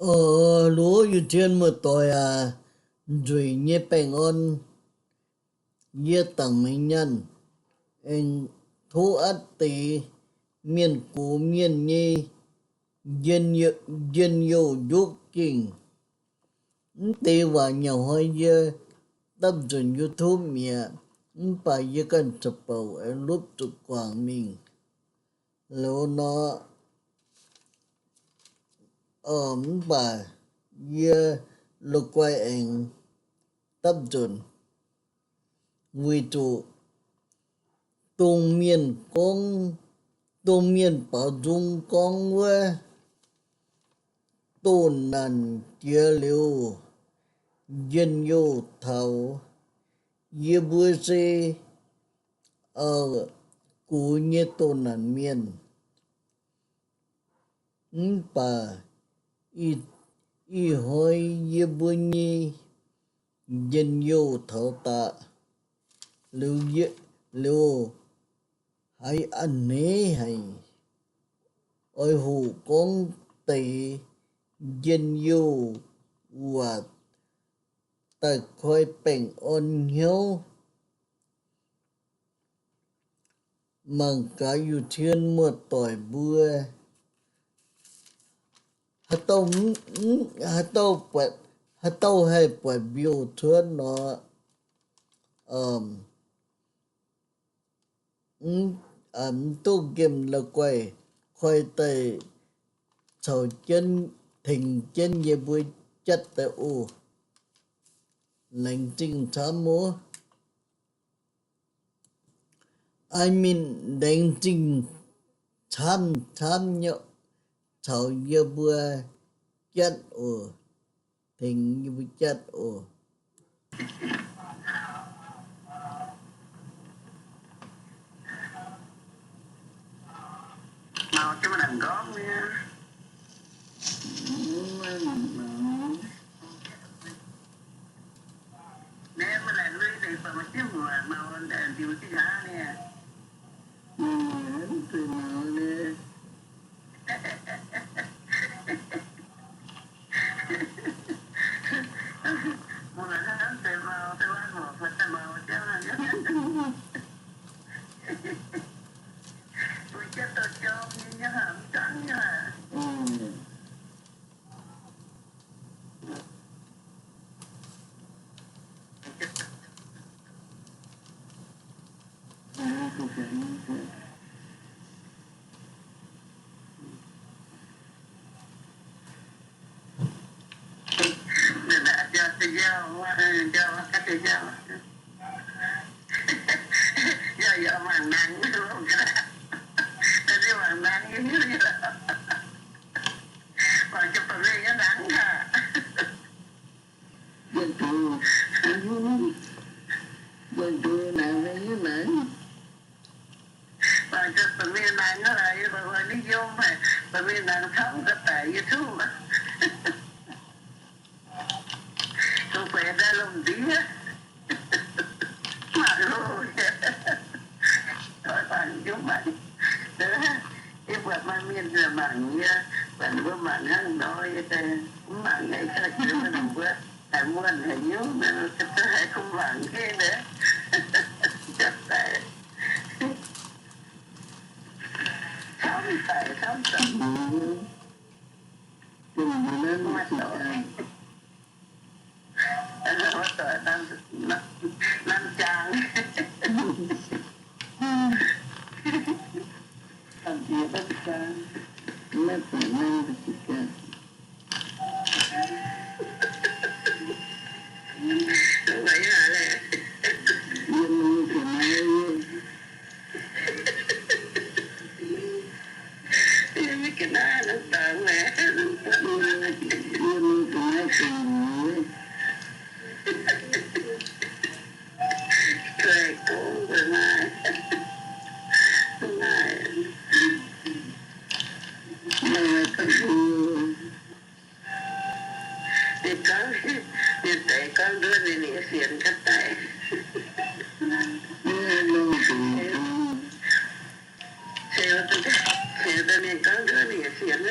O, lo yiu tien muoz-doic aac, nzueic nyei baengh orn yie dangc meih nyaanh, aengx tov atv deix mienh gox mienh nyei njien-youh, njien-youh njopv gengh. Mv deix waac nyei hnoi yie dapv nzunc YouTube mi'aqv, mv baac yie ganh za'bouc lupv zuqc guangc mingh. Liuz nor, mv baac yie la'guaih aengx dapv nzunc, weic zuqc dongh mienh gorngv, dongh mienh baaux nzung gorngv wuov, doh naanc jiex liuz, njien-youh taux yie mbuo se gox nyei doh naanc mienh. Mv baac ih hnoi yie mbuo nyei njien-youh taux daqc liuz, haiz a'hneiv haic, oix hoqc gorngv deix njien-youh waac daaih koi baengh orn hnyouv. Mangc gaax yiu tien muoz-doic mbuo, haaix dauh, haaix dauh haih buatc mbiouh cuotv nor, mv duqv nqemh la'guaih koi daaih caux jienv tengx jienv yie mbuo jatv daaih oc. Laengz zingh camv oc. I mean, laengz zingh camv-camv nyei caux yie mbuo jatv oc. Tengx yie mbuo jatv oc. Mangc loh, oix mangc nyungc mangc. Yie buatc maaih mienh mangc yie, buatc mbuo mangc hnangv nor, yie daaih mv mangc, ih zanc mbuo haiz muonh haic nyungc, haiz kuv mangc gengh naaiv, jatv daaih, camv daic camv daic. Maiv doic, nanv jaang. Maiv doic, nanv jaang. Yie mingh ga'naaiv norm dorngx naaic. Yie mingh ga'naaiv ga'nyuoz. Zueih gong mbuo naaiv. Naaiv, naaiv ga'nyuoz. Ninh gorngv, ninh deix gorngv nduov ninh, ninh sienx ga'daic. Ceux, ceux daaih ninh gorngv nduov ninh sienx.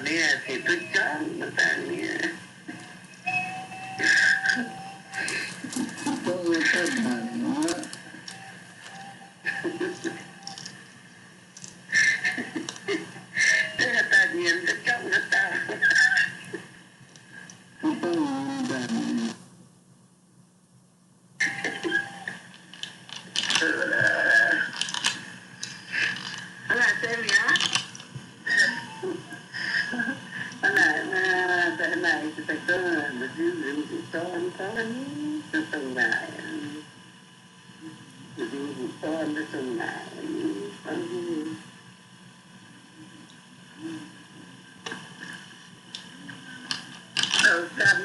Yaac sic duqv jangv mv daaih nie. Dongh wuov dauh mangc nor. Dongh haaix dauh nyiemz duqv jangv haaix dauh. Dongh wuov dauh mangc. Hnangv naaic se mi'aqv. Hnangv naaic, hnangv naaic, da'naaic se da'gengh mbu'ziex nzunc nzuqc dorn, dorn, duqv dongh naaic. Mbu'ziex nzuqc dorn duqv dongh naaic. Dorh ganh,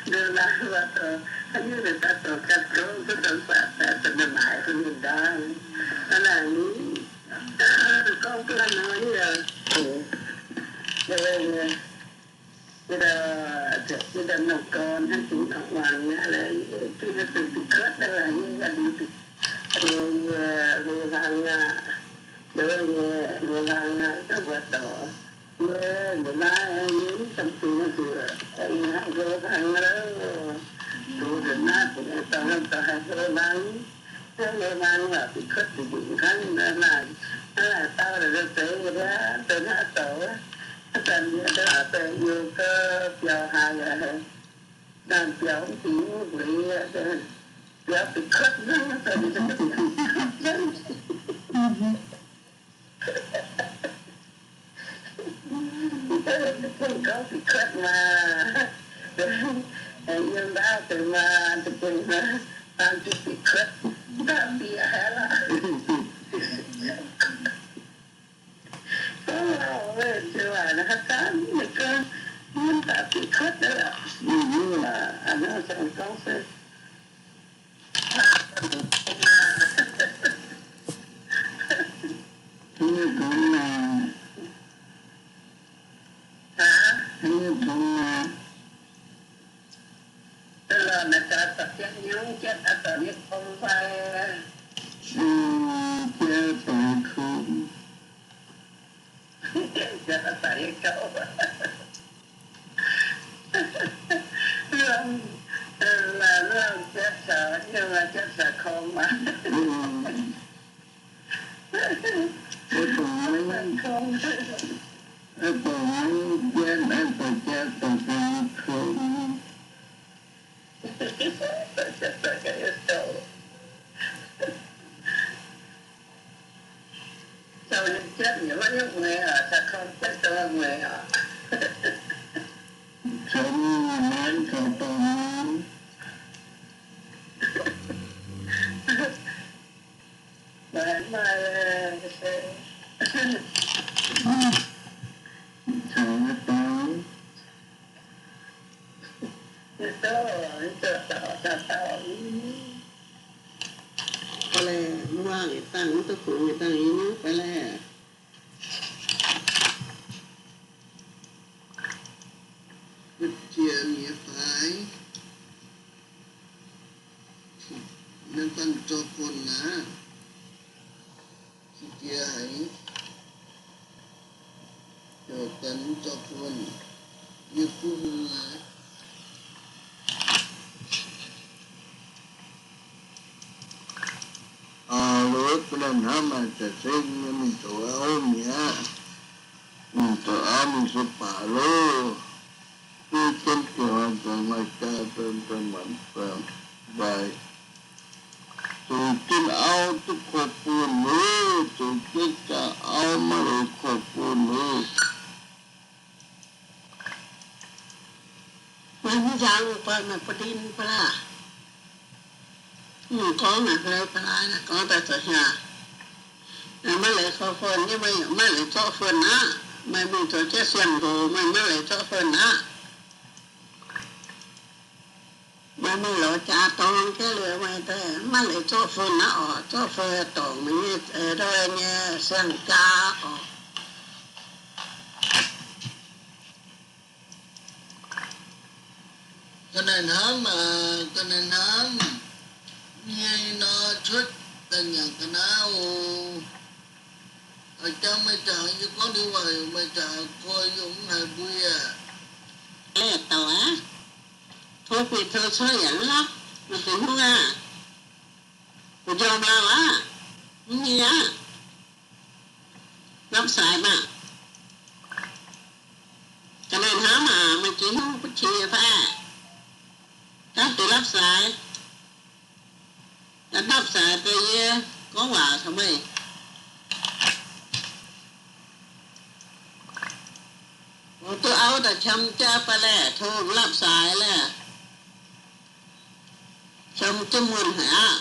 nduov naaiv mbuo dorh, haaix nyungc ninh daaih dorh ganh gouv, duqv dongh saah daaih da'naaic bun ninh ndaangc. Hnangv naaic ni, gorngv ganh nor ni, yie, yie, yie daaih, yie daaih nongh gorn hnangv jiex nongh muangx aqv, laaix yie duqv naaiv deix bieqc kuotv daaih, yie ganh liuz bieqc, yie, yie hlang aqv, yie, yie hlang aqv, gorngv mbuox dorc, yie, mbuo naaiv yie mv jangx zuqc nzuqc, yie hlang, yie hlang aqv. Zuqc nzunc naaiv bun dorh, dorh haaix hlo hlang, haaix hlo hlang lorqc, bieqc kuotv bieqc nzunc hnangv naaic, hnangv naaic dauh la'zeix zeix nyei, benx haaix zoux, haaix zanc yie daaih benx yie gau biaux haaix yaac, naaic biaux mv dingc mv mbueix, biaux bieqc kuotv hnangv, zanc yie bieqc kuotv hnangv. Mv baac gorngv bieqc kuotv maah, yiem ndaauv deix maah, deix deix maah, daan jienv bieqc kuotv, mv baac bieqc haic lorqc. Gorngv lauh weih ziouc waac naaiv haaix zanc ninh gorngv, mv baac bieqc kuotv lorqc. A'hneiv zanc gorngv se Haaix nyungc tongx naaic? Haaix nyungc tongx naaic? Lorh naaic gaax, da'bietv nyungc jienv aqv, da'bietv kong fai? Jienv da'bietv kong. Jienv da'bietv kong. Lorh, lorh, jienv caux, jienv caux kong maah. Aa, dongh maiv, aa, dongh maiv jienv, aa, dongh jienv dongh kong. Zoux jienv yaac maiv nyungc mueiz oc, caux kong jienv dongh mueiz oc. Caux mienh maanc caux dorngx. Maaih, maaih, caux dorngx. Fai laeh, mv waac yietc dangh mv duqv kungx yietc dangh nyungc fai laeh. Mv jiex nyei fai? Naaiv dangh zorqv fun aqv. Qiex jiez haic. Ziouc daaih mv zorqv fun. Yie duqv hungh aqv. Aa, loz-hnamv maaih za'gengh nyei mingh zoux auv mi'aqv. Mingh zoux auv mingh se baac loh. Duqv jienv diuh oix zoux maaih jaa, zoux, zoux maanc fai. Zoux jienv auv duqv korv bun loh, zoux jienv jaa auv maiv leiz korv bun loh. Meih mv nzangc, buatc meih bun ndin ba'laqc. Mv gorngv naaic, ba'laqc, gorngv daaih zoux hnyangx. Maiv leiz korv fun, yie meih maiv leiz zorqv fun aqv. Meih mingh zoux jienv siang-nqox, meih maiv leiz zorqv fun aqv. Meih mingh lorz jaa dorng jienv liuz, meih daaih maiv leiz zorqv fun aqv oc. Zorqv fun dorngc meih nyei, aa, ndoi nyei siang-jaa oc. Ga'naaiv hnamv aac, ga'naaiv hnamv nyei nor cuotv daaih nyanc ga'naaiv oc. Meih jangx meih jangx, yie gorngv liuz waac meih jangx koi yungz mv haiz mbuo yaac. Leiz-douc aav, tov bieqc tov cuotv yaac mv lorqc, meih benx hnyouv aav, mbu'ndongx lauh aav, mv nyei aqv. Lapv saaix maah. Ga'naaiv hnamv aac, meih jiex hnyouv butv qiex fai? Daav deix lapv saaix, daav lapv saaix daaih yie gorngv waac taux meih. Duqv auv daaih qam jaa baac laeh, tov lapv saaix laeh, qam jienv muonh haic aqv.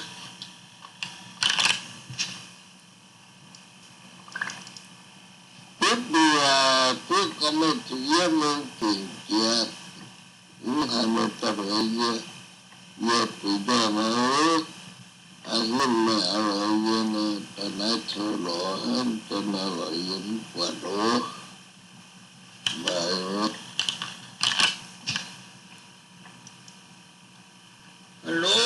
Duqv mbuox, duqv gorngv meih zuqc yiem mingh dingc jiex, mv haiz meih daaih lorz yie, yie buix njaih maiv oc. Aa, hingv meih oix lorz yie nor, daaih naaiv coux lorz hnangv, daaih naaiv lorz yie mv buatc oc. Mv baac Hello,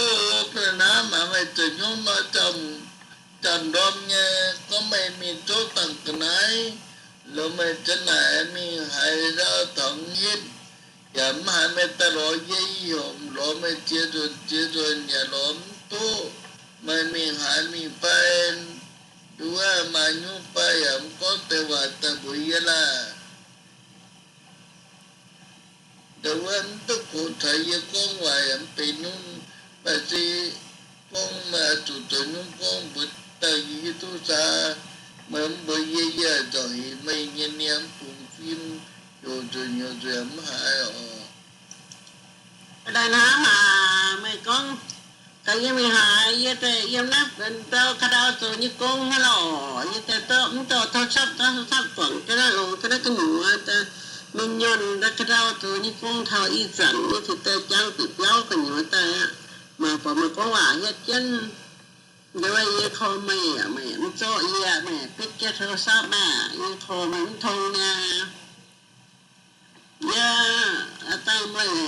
ga'naaiv hnamv aac, meih zoux hnyouv nor, jangx ndorm nyei gorngv meih mingh zouv dangh ga'naaiv, lorz meih zanc naaic mingh haaix ndau taux nqitv, yaac mv haiz meih daaih lorz yie i hnyungc, lorz meih ziex nzunc ziex nzunc yaac lorz mv duqv. Meih mingh haaix mingh fai, nduov maaih nyungc fai yaac mv gorngv deix waac daaih mbuox yie laah. Ndau wuov mv duqv gox caux yie gorngv waac yaac mv benx nyungc, baac se gorngv meih oix zuqc zoux nyungc gorngv mbuox daaih yie duqv saa, meih mv mbuox yie, yie nzauc heix meih nyei nie mv bungx fim, heuc nzunc heuc nzunc yaac mv haiz oc. Daaih hnamv aac, meih gorngv gaax yie mingh haaix, yie daaih yiem naaiv ndau ka'ndau zoux nyei gong hnangv lorqc. Yie daaih zorqv mv dorh taux capv, dorh capv guangc jienv naaiv longx jienv naaiv gu'nyuoz daaih, mingh nyornh daaih ka'ndau zoux nyei gong taux ih zanc nyei ziouc daaih jangx bieqc biauv gu'nyuoz daaih aqv. Mangc buatc meih gorngv waac hietv jienv, nduov yie call meih aac, meih mv zorqv yie, meih bitv jienv โทรศัพท์ maah, yie call meih mv tong niaa. Yie, dangh meih,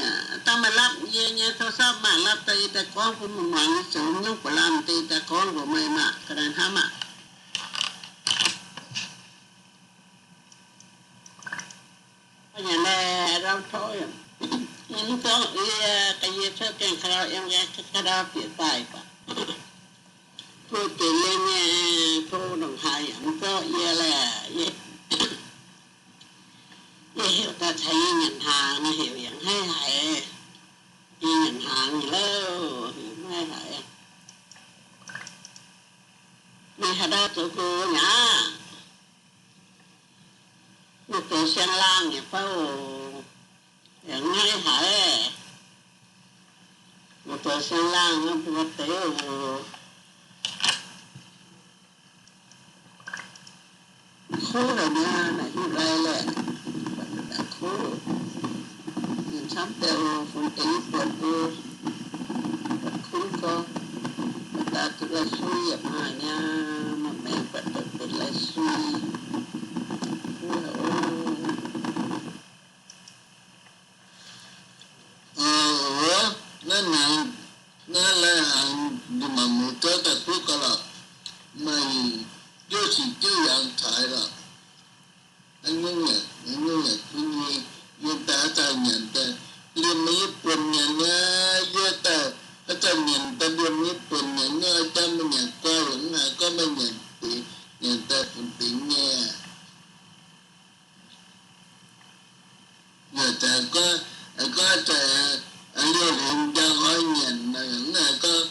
dangh meih lapv yie nyei โทรศัพท์ maah, lapv daaih yie daaih gorngv bun meih muangx, yie zoux nyungc buoz lamh deix daaih gorngv mbuox meih maah, ga'naaiv hnamv aac. Nyanc laeh, ndorm tov, yie mv zorqv yie, ga'yie cuotv gaengh ka'ndau, yiem gaengh ka'ndau bieqc daaih baac, tov jiex yie nyei, tov ndongc haaix yaac mv zorqv yie laeh, yie, yie heuc daaih caux yie nyanc hnaangx, heuc yaac mv haih haiz. Yie nyanc hnaangx nyei louh, heuc mv haih haiz. Meih haaix ndau zoux gong nyei aqv? Meih zoux siang-laangh nyei fai oc? Yaac mv haih haiz. Meih zoux siang-laangh nor mbuo deix oc. Kuv haic nyei, naaic hiuv lai laeh. Kuv. Ninh camv deix oc, fun deix yie buatc mbuo, buatc kuv gorx, buatc daaih duqv lai-sui yaac maaih nyei, maaih maengx buatc daaih benx lai-sui. Kuv haic oc. Naaiv, naaiv lai hnaangx ninh mangc mueiz gauv daaih duqv gauh lorqc. Maaih yiuc sic jiuv yangh caaix lorqc. Aa, nyungc yaac, nyungc yaac kuv nyei. Yiem daaih haaix zanc nyanc daaih liemh maiv buonc nyanc nyei, yie daaih haaix zanc nyanc daaih liemh maiv buonc nyanc nyei, jangv meih nyanc guai yaac mv haiz gorngv meih nyanc deix, nyanc daaih funx deix nyei. Yaac zanc gorngv, gorngv zanc liouh hlenx njang hnoi nyanc nor, yaac mv haiz gorngv,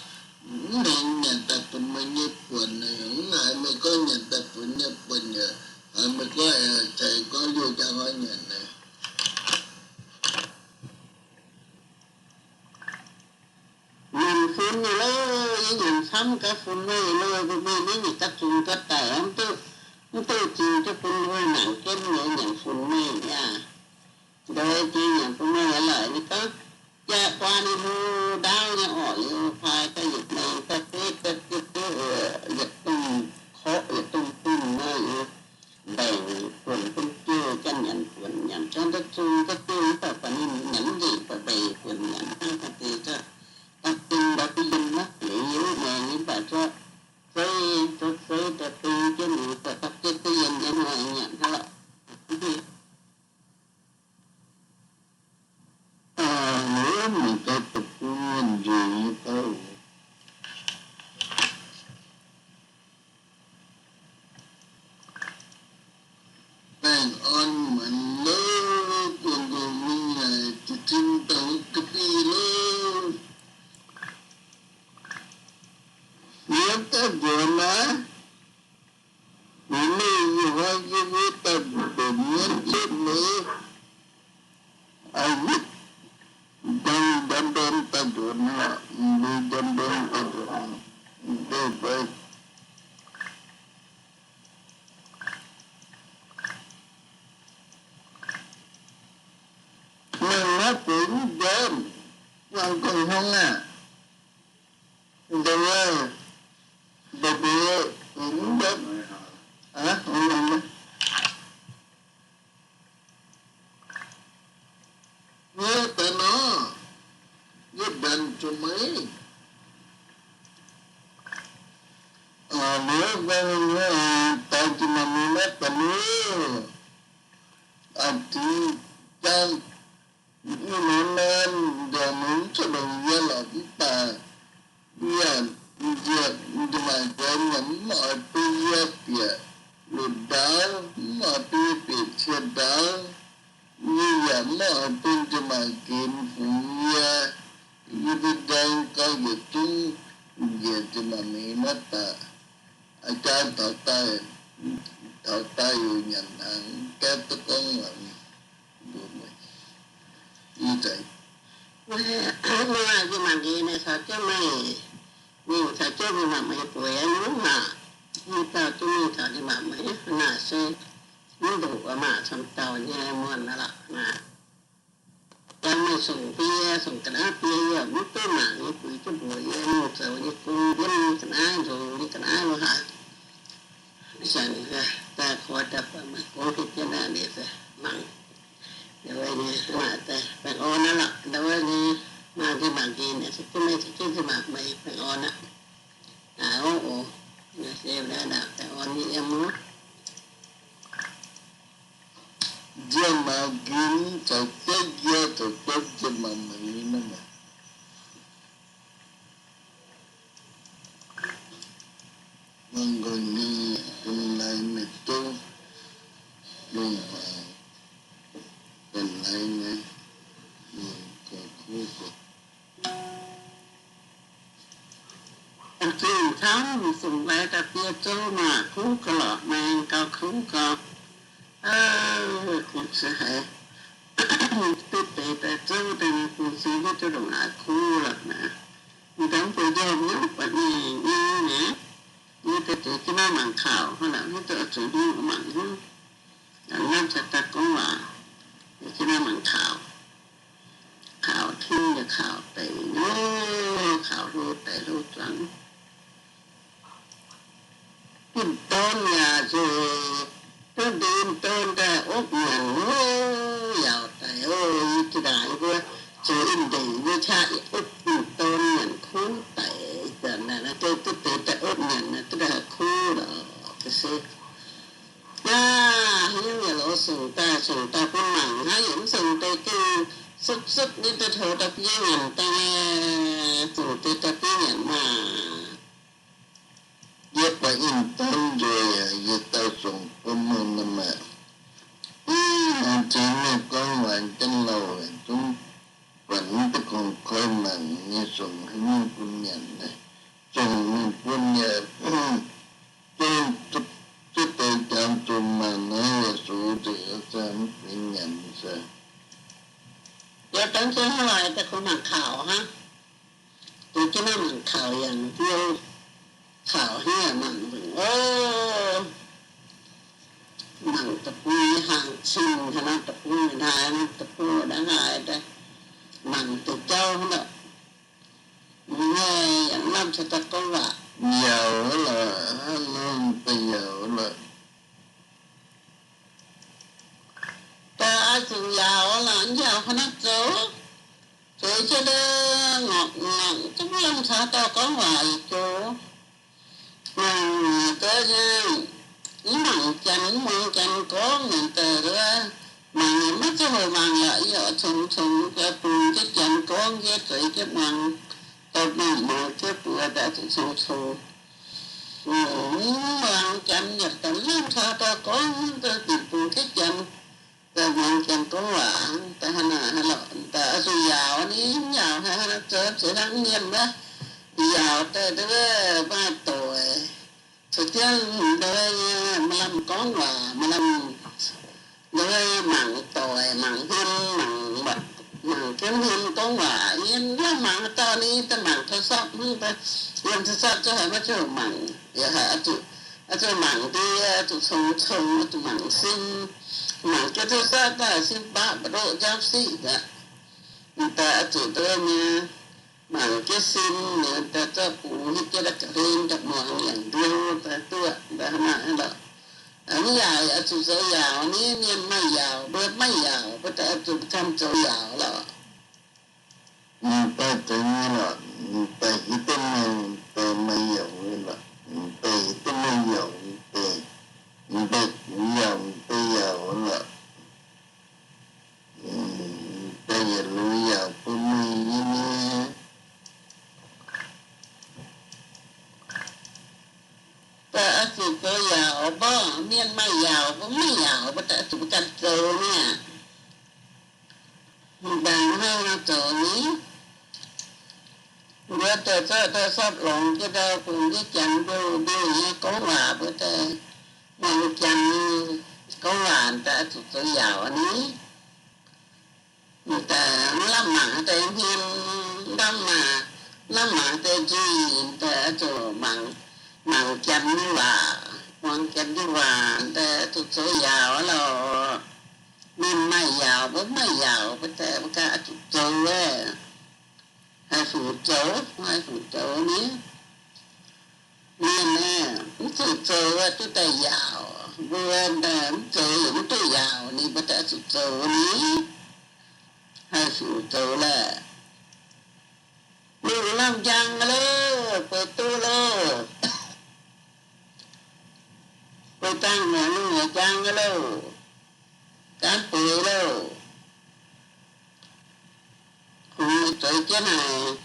mv hlenx nyanc daaih funx meih nyei buonc nor, yaac mv haiz meih gorngv nyanc daaih funx nyei buonc yaac, meih gorngv, ceix gorngv liouh njang hnoi nyanc nor. Nyanc fun nyei lorqc, yie nyanc camv gaax fun meih lorqc, mbuo mienh naaiv nyanc gaax zungx gaax daic, mv duqv, mv duqv zingx jienv bun mbuo nangc jienv nyei nyanc fun meih aqv. Ndoih jiex nyanc bun meih lorqc, ninh gorngv, jaa-guaan ninh hlo ndaauv nyei orqc, liuz fai ga'naaiv yietc maengx ga'fetv ga'fetv duqv yietc domh korqv yietc domh bunh nor, liuz mbaengc buonc bun jiouh, janx nyanc buonc nyanc janx daaih zungx ga'diuh, mv baac baac ninh nyanc mv nzengc, baac mbaengc buonc nyanc hnangv daaih deix zorqv dapv ding ndau duqv yiem naaiv bieqc yie wuov maengx, mv baac zorqv zeiv, zorqv zeiv daaih ding jienv liuz, zorqv dapv jienv duqv yiem. Hnangv naaic, ndau wuov, ndau wuov, yie daaih nor, yie mbenc zuqc meih. Liuz daaih jiex maaih meih naaiv daaih nor, a'dingc jangv, mv nor naaiv ndoqc meih mv cuotv longx yie lorqc, mv baac yie njiec, njiec maaih nqox nyanc, mv oix bun yie bieqc luoqc ndaauv, mv oix bun yie bieqc cie ndaauv. Yie yaac mv oix bun njiec maaih nqenx fungx yie. Yie mbuo nqaang gau yietc zungv njiec njiec maaih meih naaiv daaih. Aa, jaa taux daaih, taux daaih yaac nyanc hnaangx, gaeqv duqv gorngv waac. Mbuo meih, yie zanc, yie mangc gaax meih caux jienv meih, mingh caux jienv meih, mangc meih bueix nyungc maah. Mv dauh jienv mingh caux meih, mangc meih naaic se mv nduqc maah, camv dauh nyei muonh aqv lorqc naaic. Yangh meih sungx bie, sungx ga'naaiv bie, yie mv duqv mangc, yie buix jienv mbuox yie mingh zoux nyei gong, yie mingh ga'naaiv nzox nyei ga'naaiv lo haaix. Daaih koi daaih buatc meih gorngv hietv jienv naaiv, ninh se mangc. Ndau wuov nyei, baengh orn naaiv lorqc, ndau wuov nyei, mangc nzunc mangc nzunc, se jienv meih, se jienv nzunc mangc meih, baengh orn aqv. Aa, o, o, se baengh orn nyei yiem wuov. Nziex maaz nqin caux jienv yie caux jienv nziex maaz meih naaiv maah. Mangc gaax nyei, ga'naaiv meih zouv lungh hmuangx, ga'naaiv nyei, mangc gaax kuv gaax. Zinh camv, sungx lai daaih bie zouv maah, kuv gaax lorqc, maengx gauh kuv gaax. Kuv se haiz duqv deix daaih zouv daaih nyei, bun se hiuv duqv ndongc naaiv kuv lorqc naaic. Ninh daaih mv baac njormh nyei, mv baac ninh nyei naaic, yie daaih zeix jienv naaiv mangc kaux hnangv naaic, hiuv duqv oix zuqc hiuv mangc hiuv. Hnamv caux daaih gorngv waac, zeix jienv naaiv mangc kaux. Kaux tin yaac kaux deix nyei, kaux hlo deix hlo zuangx. Tin-dorn yaac nzueic, duqv ndin dorn daaih opv nyanc, o, yaauc daic, o, yie jiex ndaangc yie mbuo zoux in ndeic mbuo qaqv opv tin-dorn nyanc kuv daic, zanc naaic duqv deix daaih opv nyanc naaic duqv daaih haih kuv lorqc se. Aa, haaix nyungc yaac lorz sungx daaih, sungx daaih bun mangc, hnangv yaac mv sungx deix gengh sutv sutv nyei daaih taux daaih bun yie nyanc daaih, sungx deix daaih bun yie nyanc maah. Yie buatc in-dorn nzueic, yie daaih sungx bun meih nor maah. Aa, zeix mienh gorngv waac jienv lauh, zungv buatc mv duqv kungx koi mangc nyei, sungx haaix nyungc bun nyanc naaic, sungx mingh bun yie, zungv duqv deix jangx zuqc mangc naaiv yaac sux nzengc, se mv fingx nyanc se. Yie dangv jienv hnangv naaic daaih kungx mangc kaux hnangv. Deix jienv naaiv mangc kaux yangh biouv kaux hnangv naaic mangc nzengc oc. Mangc da'bung nyei hnaangx cing haaix nor, da'bung nyei hnaangx, da'bung nyei hnaangx haaix daaih, mangc deix jauv hnangv nor. Mv nyei yaac lamh caux daaih gorngv waac. Yaauc lorqc, hnangv nor daaih yaauc lorqc. Daaih oix zuqc yaauc lorqc, yaauc hnangv naaiv zoux, zoux jienv ngorc ngorc, zungv lamh caux daaih gorngv waac yietc joux. Mangc deix nyei, mv mangc janx, mv muangx janx gorngv, mangc deix wuov, mangc maiv ziangh hoc mangc lorqc, yie oix congx congx daaih bungx jienv janx gorngv jienv, zueiz jienv muangx, daaih mangc muangx jienv buoz daaih zuqc congx congx. Mv muangx janx yaac daaih lamh caux daaih gorngv, daaih bieqc bungx jienv janx, daaih muangx janx gorngv waac, daaih hnangv naaic lorqc. Daaih oix zuqc yaauc ni, yaauc haaix, haaix nor zoux, zoux hnangv mienh wuov, yaauc daaih wuov maaih doic, caux jienv maaih lamh gorngv waac, maaih lamh, mangc doic, mangc hmien, mangc, mangc jienv hmien gorngv waac. Yie lamh mangc haaix dauh ni, daaih mangc โทรศัพท์ hnangv, yiem โทรศัพท์ zungv haiz maiv ziangh hoc mangc, yaac haiz oix zuqc, oix zuqc mangc ndie, oix zuqc congx congx, oix zuqc mangc sin, mangc jienv โทรศัพท์ daaih sin baqv mba'ndoqv nziaamv siqv aqv. Daaih oix zuqc nduov nyei, mangc jienv sin, daaih zorqv bungx hietv jienv daaih ga'hlen daaih muangx yaac nduov daaih duqv daaih hnangv naaic lorqc. Mv yaauc oix zuqc zoux yaauc ni, mienh maaih yaauc, mbuo maiv maaih yaauc, mbuo daaih oix zuqc ganh zoux yaauc lorqc. Ninh daaih zoux nyei lorqc, ninh daaih hiuv duqv meih, daaih maaih yaauc lorqc, daaih hiuv duqv meih yaauc, daaih, daaih gux yaauc, daaih yaauc lorqc. Daaih yietc liuz yaauc bun meih nyei nie. Daaih oix zuqc zoux yaauc mborqv, mienh maaih yaauc, mbuo maiv maaih yaauc, mbuo daaih oix zuqc mbuo ganh zoux niaa. Ndaangc hnangv nor zoux ni, mbuo daaih zorqv daaih sapv longx jienv ndau bungx jienv janx mbiouh mbiouh nyei gorngv waac, mbuo daaih muangx janx gorngv waac daaih oix zuqc zoux yaauc ni. Daaih mv lamh mangc deix hmien, mv lamh mangc, mv lamh mangc deix nzuih daaih oix zuqc mangc, mangc janx nyei waac, muangx janx nyei waac daaih oix zuqc zoux yaauc lorqc. Mienh maaih yaauc, mbuo mv maaih yaauc, mbuo daaih mbuo ganh oix zuqc zoux wuov. Haih fungc zoux, haih fungc zoux ni. Mienh aah, mv zuqc zoux duqv daaih yaauc, mbuo mv zoux yaac mv duqv yaauc ni, mbuo daaih oix zuqc zoux ni. Haih fungc zoux laeh. Lungh lamh njang aqv loh, bueix duqv loh. Bueix dangh muonz lungh njang aqv loh. Gaanv bueix loh. Kungx zoux jienv haic,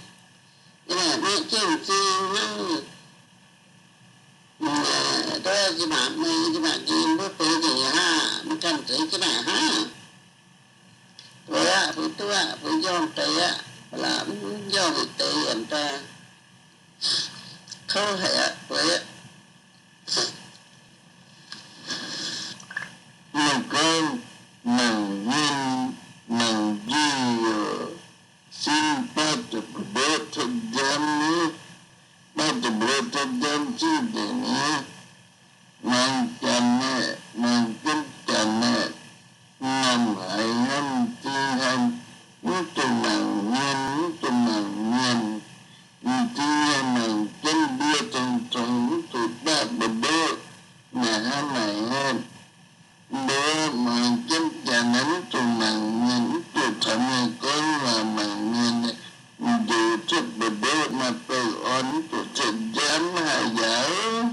yie naaic maeqv jienv m'zing hnangv. Nduov yie maac meih, yie maac nqemh mbuo bueix nzengc aqv, maiv ganh zueiz jienv naaic hnangv. Bueix aqv, bueix duqv aqv, bueix njormh deix aqv, ba'laqc mv njormh deix yienc daaih kouv haic aqv, bueix aqv. Ninh gorngv mangc hmien mangc njuih youc sin baav ziepc mbu'ndongx cuotv nziaamv ni, baav ziepc mbu'ndongx cuotv nziaamv zipv nzengc ni. Mangc janx aeqv, mangc jienv janx aeqv, m'namh haiz hnamv m'zing haiz, mv zuqc mangc hmien, mv zuqc mangc mienh. M'zing haih mangc jienv ndie congx-congx, mv zuqc baav mbu'ndongx naaic hnangv naaic aqv. Mbuo mangc jienv janx naaic mv zuqc mangc mienh, mv zuqc caux mienh gorngv waac mangc mienh, m'njoux cuotv mbu'ndongx maaih beuv orn, mv zuqc cuotv nziaamv haih yaac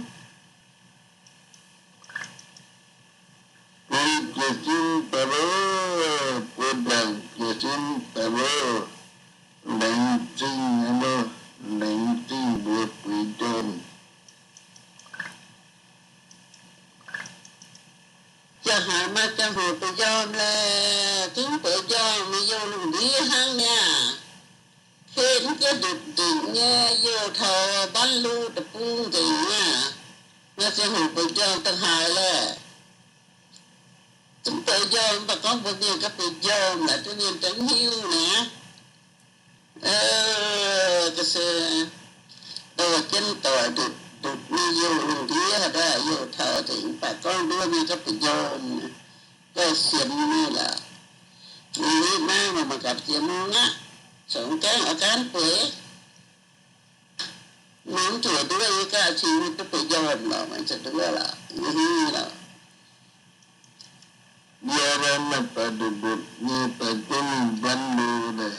Bun jiez sin daaih loh, bun ndaangc jiez sin daaih loh, laengz zingh loh, laengz zingh mbuo bueix njormh. Ziangh haaix maaih ziangh hoc bueix njormh laeh, zungv bueix njormh, mingh youh lungh ndiev hnangv niaa. Heh mv jienv ndutc ndingc nyei, youh taux mbaanv lu deic-bung nzengc niaa. Maaih ziangh hoc bueix njormh da'haaix laeh. Zungv bueix njormh, mv baac gorngv mbuo mienh ganh bueix njormh naaic, duqv mienh daaih mv hiuv naaic. Ga'sie dorh jienv doic ndutc ndutc mingh youh lungh ndiev haaix daaih, youh taux nzengc, mv baac gorngv nduov mienh ganh bueix njormh, gauh sienx mingh lorqc. Ninh naaiv maaih mangc gaax jiex mungv aqv, congx gaengh oix gaanv bueix. Mv zuqc nduov yie ganh cingx duqv bueix njormh lorqc, maiv zuqc nduov lorqc, yie hiuv lorqc. Yie naaiv maaih daaih nduqc nduqc nyei daaih duqv mingh mbaanv lu naaic.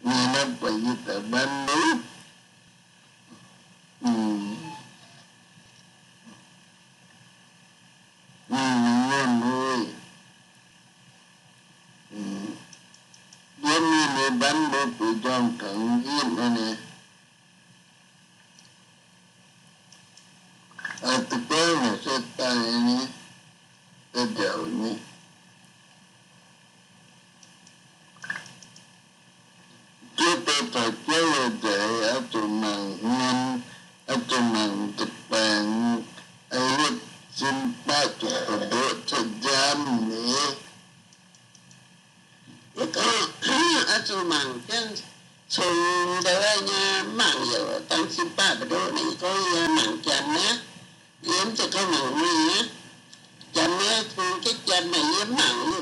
Yie naaiv buatc yie daaih mbaanv lu. Mingh nyuonh lui. Yie mingh nyei mbaanv lu bueix njormh taux yitv naaiv nyei. Aa, da'gorngv naaic se daaih nyei, daaih nziaauc nyei. Jiex daaih taux jauv nzengc, oix zuqc mangc hmien, oix zuqc mangc nza'baengx, aa, yietc sin baqv ziepc deix ndoqv cuotv nziaamv nyei. Yie gorngv oix zuqc mangc jienv congx ndau wuov nyei, mv mangc youc dangh sin baqv ndoqv naaic. Yie gorngv yie mangc janx naaiv, yie mv zeiz gorngv mangc mienh aqv. Janx naaiv bun jienv janx naaic yie mv mangc, yie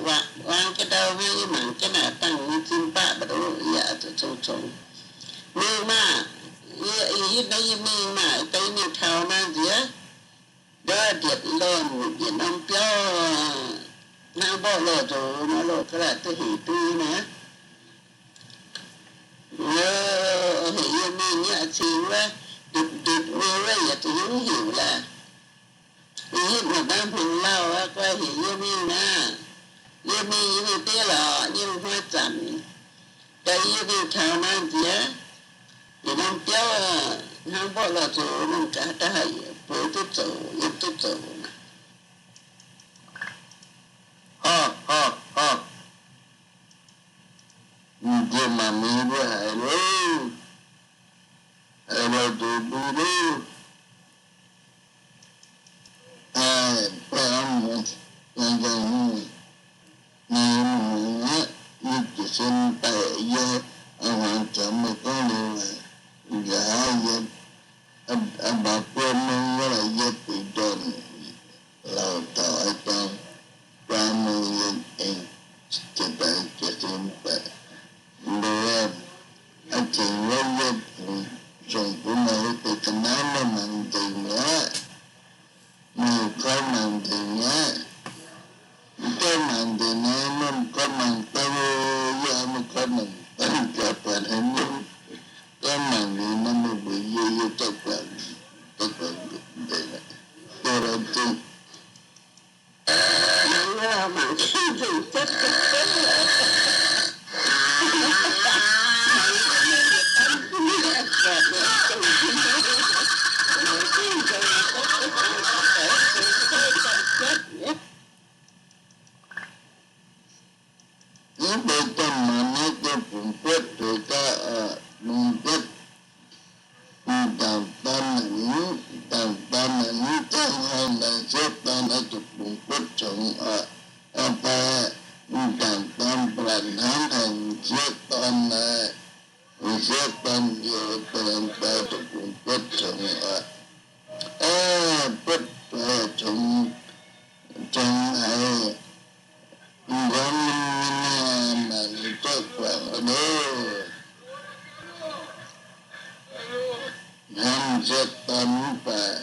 wangc jienv ndau hnangv, yie mangc jienv naaic dangh nyei sin baqv mborqv lorh nzox nor, lorh ga'latc duqv hec duqv naaiv. Hec yie mingh nyei cingx wuov, ndutc ndutc nyei wuov yaac zuqc hiuv heuc laaix. Yie hitv maaih dangh hmuangx lauh aqv, guai hec yie mingh naaiv. Yie mingh yie mingh deix lorqc, yie hnoi zanc, daaih yie mingh taux naaiv nziex, yietc norm biauv hnangv mborqv lorh nzox nor, gaax daaih bueix duqv zoux, yiem duqv zoux. Orv, orv, orv. M'nqiex mangc mingh mbuo haiz loh, haiz lorh nzox mbuo loh. Aa, baeqv muoz, yangh nzangc hungh, ninh muoz aqv, yie jiez sin daaih yie, aa, hmuangx zoux meih gorngv liuz, nziex haaix yie, aa, mbaaux buo mengh wuov laaix yie buix ndorn, lauh taux aa jang, guaa mengh yie aengx jiez daaih jiez sin daaih. Nduov, aa, tengx wuov yie, zongc bun meih deix ga'naaiv mangc nzengc mi'aqv. Meih koi mangc nzengc mi'aqv. Mv gorngv mangc nzengc naaiv, mv gorngv mangc dangh, yie mv gorngv mangc dangh, gaax buatc haaix nyungc. Gorngv mangc nzengc naaiv, meih mbuox yie, yie zorqv guangc, zorqv guangc nzengc. Duqv lorz zingh. Mv deix domh maanc naaiv deix bungx buotv deix gaax, bungx buotv, m'dangc dorn naaic, m'dangc dorn naaic mv gaengh hnoi naaic sieqv dorn oix zuqc bungx buotv congx oc. Aa, daaih m'dangc dorn ba'laqc hnamv haic m'sieqv dorn naaic, m'sieqv dorn liuz daaih zuqc bungx buotv congx oc. Aa, buotv congx, congx haiz, m'nqorngv ninh nyei maanc ninh zorqv guangc oc. Hnamv m'sieqv dorn mv baac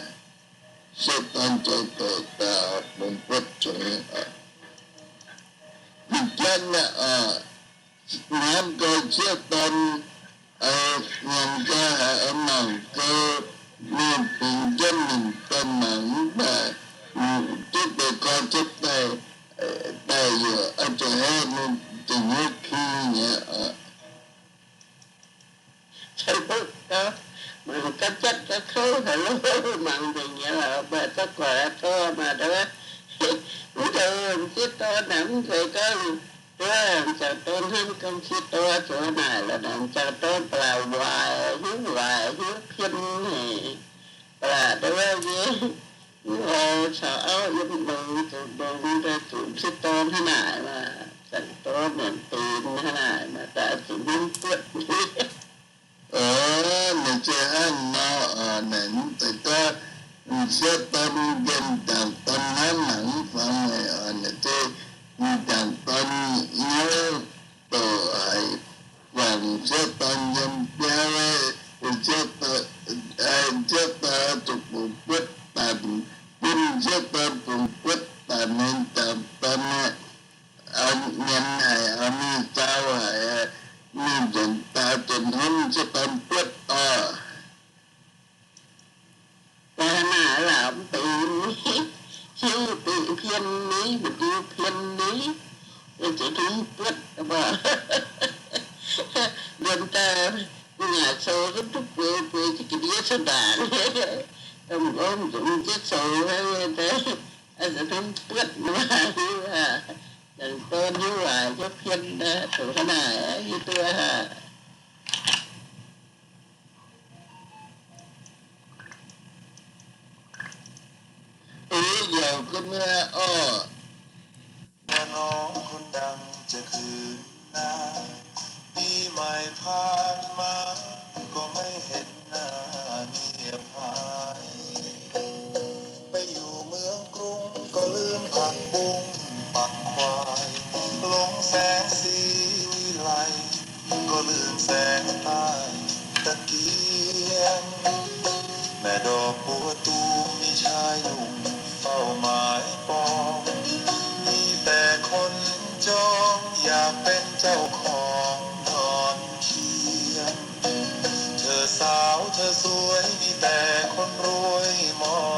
sieqv dorn zoux doqc daaih bungx buotv congx oc. Ih jatv naaiv oc, hnamv gau sieqv dorn, nyanc gau haiz oix mangc gau, ninh bingx jienv ninh daaih mangc mv baac duqv deix gorx jienv daaih, daaih yaac oix zuqc haeqv ninh da'nyeiv ki nyei oc. Mangc gau jatv gau kouv haic loh, mangc nzengc nyei lorqc, mv baac zorqv guangc aqv, tov maah, mv deix m'sieqv dorn naaic mv zeiz gorngv, m'jangc dorn hnamv gorngv m'sieqv dorn zoux naaic lorqc, m'jangc dorn ba'laqc waaic, hiuv waaic hiuv pien haic, ba'laqc deix wuov nyei, mv oix caux auv yiem longx zuqc longx daaih zuqc m'sieqv dorn hnangv naaic maah, m'jangc dorn naaic benx hnangv naaic maah, daaih zuqc hnamv buotv. Naaic zeiz hnangv nor oc, naaic mv zeiz gorngv m'sieqv dorn mienh m'jangc dorn hnamv mangc mv faaux meih oc, naaic zeiz m'jangc dorn nyouv doqc haic, guangc m'sieqv dorn yiem biauv, m'sieqv dorn zuqc bungx buotv daanh, bun m'sieqv dorn bungx buotv daanh nyei m'jangc dorn aeqv, nyanc haic, mingh zaux haic, mingh nzuonx daaih zuqc hnamv m'sieqv dorn buotv oc. Naaic laaix mv benx ni, hiuv benx pien ni, maiv diuv pien ni, zuqc hnamv buotv mbuo. Nzuonx daaih, ngaaic sou duqv bueix, bueix jienv ga'ndiev caux ndaangc. Domh gorngv nzunc jienv sou hnangv, zuqc hnamv buotv nor, hiuv aqv. Dangh dorn hiuv waaic hiuv pien, doqc hnangv naaic hiuv duqv aqv. Eix yaac gunv orqc. Nor kun dangh jiex kuinx naaiv, ปีใหม่ผ่านมา ก็ไม่เห็นหน้าเมียพาย ไปอยู่เมืองกรุงก็ลืมผักบุ้งผักควาย หลงแสงสีวิไล ก็ลืมแสงใต้ตะเกียง แม่ดอกบัวตูมมีชายหนุ่มเฝ้าหมายปอง มีแต่คน heuc korngx ndorm qiemx. Tov saaux tov nzueic, mingh baeqc คนรวย morc.